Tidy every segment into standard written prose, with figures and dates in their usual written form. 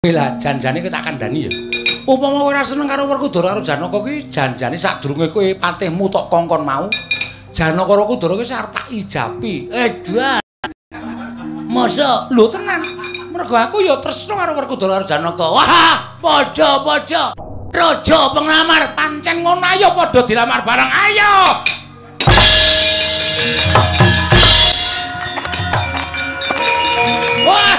Lah janjane kowe tak kandhani ya. Upama kowe ora seneng karo Werkudara karo Janaka kuwi janjane sadurunge kowe patihmu tok kongkon mau, Janaka karo Werkudara kuwi arep tak ijapi. Edan. Mosok lho tenan. Mergo aku ya tresna karo Werkudara karo Janaka. Wah, padha-padha. Raja penglamar pancen ngono ayo padha dilamar bareng. Ayo. Wah.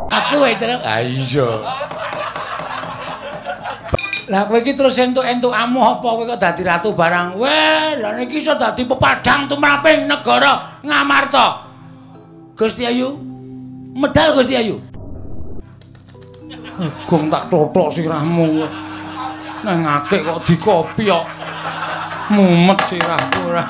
Aku wae terus. Ha iya. Lah kowe iki terus entuk-entuk amuh apa kowe kok dadi ratu barang? Weh, lah niki iso dadi pepadang tumraping negara Ngamarta. Gusti Ayu. Medal Gusti Ayu. Gong tak tothok sirahmu. Nang akeh kok dikopi kok. Mumet sirahku ora.